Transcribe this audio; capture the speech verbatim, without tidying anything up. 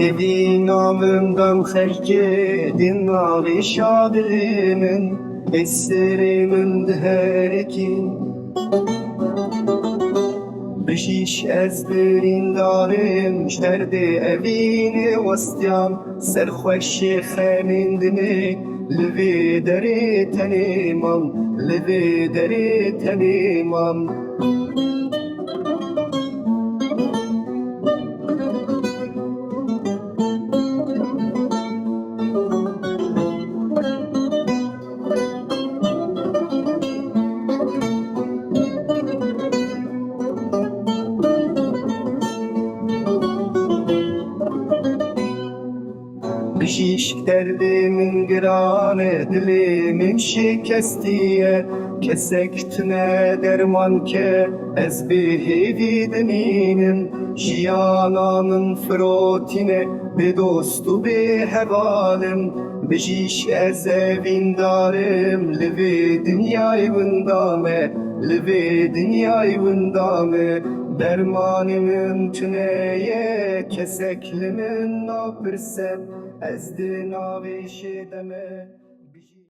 Hêvî navim dan xelkê, di navê şadilê min, ê serê min diherekî. Bijîş ez birîndarim, ji derdê evînê westiyam, serxweşê xemîn dinê, li vê derê tenê mam, li vê derê tenê mam. Bijîşk derdê min giran e, dilê min şikestî ye. Kesek tune derman ke, ez bê hêvî dimînim. Jiyana min firotîne, bê dost û bê hevalim. Bijîşk ez evîndarim, li vê dinyayê winda me, li vê dinyayê winda me. Dermanê min tune ye, kesek li min napirse, ez di navê jê de me.